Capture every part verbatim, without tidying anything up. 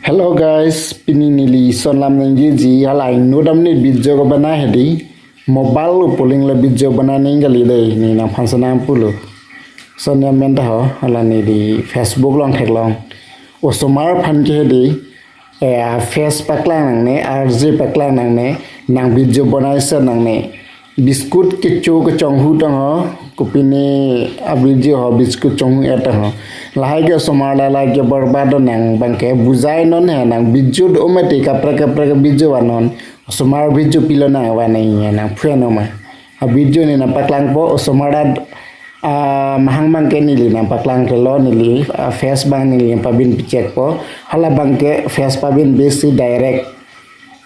Hello guys, pini neli sonlam nangji ji halai nodam ni video ko bana hedi. Mobile lo puling lo video bana ning kali dei, ne nangphan sonam pulo. Son ya menta ho, hala neli Facebook along theklong. Osomar aphan ke hedi, eh, a face paklang nangne, R J paklang nangne, nang video banai se nangne. Biscuit kecho kechonghu tang ho, kopine a video ho biscuit chonghu et tang ho. Lahai ke osomar la lahai ke barbad nang abang ke bujai non he nang video do mati kaprek kaprek video vanon. Osomar video pilo nang vanai nangphunon ma. A video ne nangpaklangpo osomar ad, ah, mahang abang ke neli nangpaklanglo neli, ah, face abang neli pabin picek po. Hala abang ke face pabin besi direct.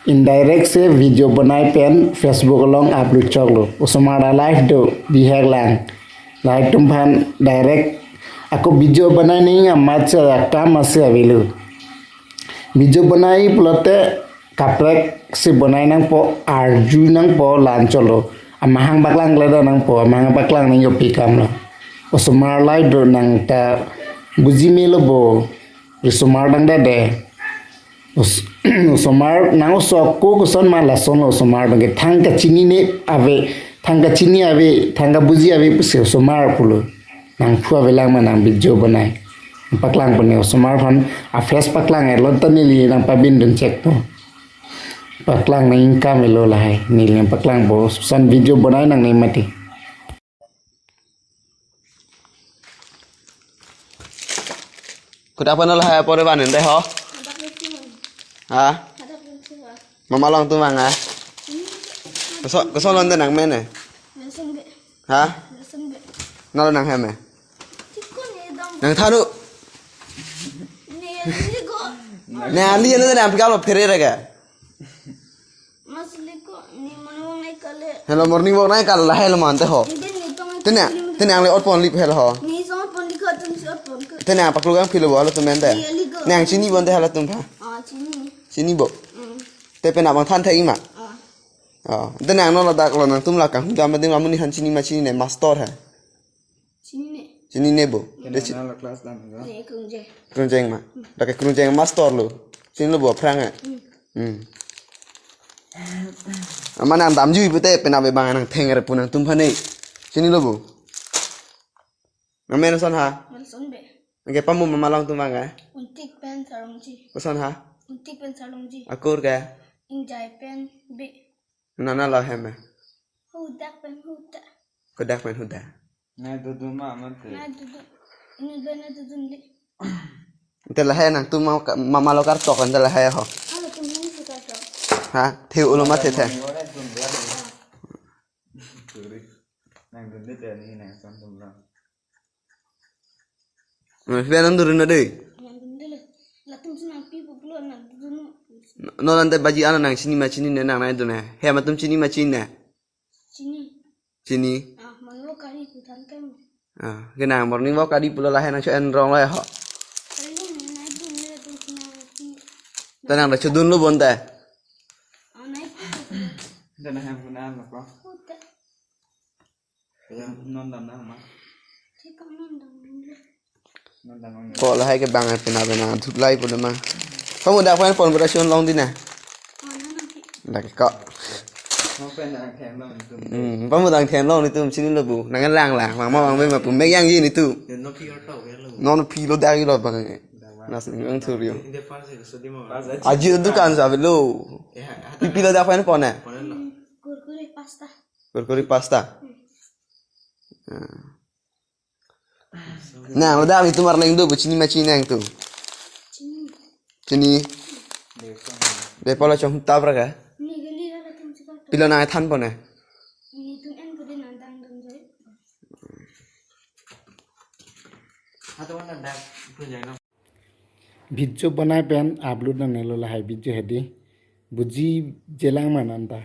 Indirect se video banai pen Facebook along upload choklo. Osomar a live do bihek lang. Lahai atum aphan direct ako video banai ning amat se akam ase avelo. Video banai pulote kaprek si banai nangpo, arju nangpo, la-an cholo. Amahang paklang kleda nangpo, amahang paklang nangji pi kam lo. Osomar live do nang ta buji melo bo. Osomar dang dade. Os-, osomar nang oso ako koson ma lason lo osomar abang ke thang kachinine ave, thang kachini ave, thang kabuji ave pusi osomar pulo. Nangphu avelang ma nang video banai. Paklang pune osomar aphan a face paklang elo ta neli nangpabin dun chek po. Paklang nang income elo lahai. Neli nangpaklangpo son video banai nangne mati. Kuda apa nol hai apa de banen deh ho? Hadak lucu, Bang. Ha? Hadak lucu, Bang. Mama along atum vang ah. Ini Koson, koson lon de nang mene. Langsung be. Ha? Langsung be. Nol nang heme. Chikon ni dong. Nang thanu. Ni, ni go. Ne ali ne nang pikalo phere rega. Mas liko ni morning walk nai kale. Hello, morning walk nai kal lahai lo mante ho. Ni den ni tong Tene, tene ang le ot pon lip hel ho. Ni song pon liko tum si ot pon ke. Tene ang paklu ang philo bo halatum mente. Iya, liko. Ne ang chini bonte halatum pha. Ah, chini. Chini bo. Mm. Te pen abang than thek ima. Ah. Oh, tene ang no ladak lo nangtum la kang dam ding amonit aphan chini ma chinine master ha. Chinine. Chinine bo. Tene te chi- ang la class dam ga. Ne krungjeng. Krungjeng ma. Dak ke krungjeng master lo. Chinilo bo aphrang eh. Hmm. Hmm. Amat nang damjui pute penap abang nang thengre pu nangtum aphan ne. Chinilo bo. Nang men son ha. Nelson be. Nang ke pamu mama along atum vang eh. Untik pen Sarlongji. Koson ha. Untik pen Sarlongji. Akur ke. Ingjai pen be. Nana lo hem eh. Hudak pen hudak. Hudak pen hudak. Nai dudu ma mate. Nai dudu. Ini be nai dudu li. Te lahai nangtum ma ka-, mama lo kartok ante lahai ho. Halatum ini si kartok. Ha, thiu ulo ma the the. Ini orang tum belah. Turi. Nang dudu te ni nang son tum belah. Nah, pian nang dudu na dei. Nang dudu le. Latum si nang pi puklo nang dudu no. No nang te baji ano nang chini ma chinine nang nai dudu ne. Hem atum chini ma chinine. Chini. Chini. Ah, morning walk kali pu than kan. Ah, ke nang morning walk kali pulo lahai nang cho en rong lahai ho. Kali ni nai dudu le latum si nang pi. Te nang da chodun lo bonte. Ah, nai pi puklo. Te nang hem kuna lo ko. Puta. Kaya non dam na ma. Chikon non dam. Non dam ang. Ko lahai ke bang pina pina thup lai pu ma. Pamu dak pen pon bra chon long di na. Oh, non non ki. Dak ko. Mo pen dang them long tum. Hmm, pamu dang them long netum chinilo bu. Nang lang lang, mang ma mang ma pu mek yang ji netum. Then no pi or tau ya lo. Non pi lo dak lo bang. Nas nang thur yo. In the first, so di mo. Aji dukan sa lo. Ya, Pipi lo dak pen pon na. Pon lo. Kurkure pasta. Kurkure pasta. Hmm. Ah. Nang lo dak netum arleng do bu chini ma chinine nangtum. Chini. Chini. Depo lo chong tap ra ka? Ni gali ra latum chikar. Pilo nang than pon na. Netum en ko din nang dang dang jai. Hatu na dak pu jai no. Video banai pen upload nangne lo lahai video hedi. Buji jelang ma nang ta.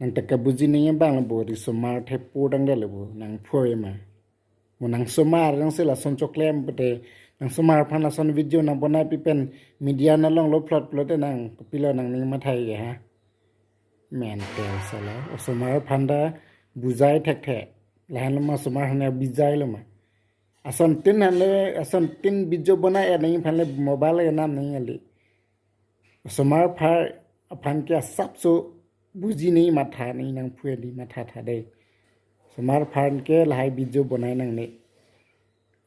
Nang ta kabuji nangji abang lo bo risomar thepo dang dalo bo nangphu ma. Mo nangsomar nang si lason choklem pute nangsomar aphan lason video nang banai pi pen media along lo upload upload te nang kopilo nangning mathai ke ha. Mental sala. Osomar aphan ta bujai thekthe. Lahen lo ma osomar aphan ta bijai lo ma. Ason tin han le, ason tin video banai et nangji aphan le mobile le nam nangji kali. Osomar aphar aphan ke asapso buji nangji, matha nangji, nangphu edi matha tha dei. Osomar aphan ke lahai video bonai nangne.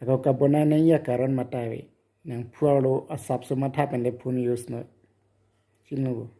Ako kabonai nangji akaron matha ave. Nangphu arlo asapso matha pen le phone use noi. Chinilo bo.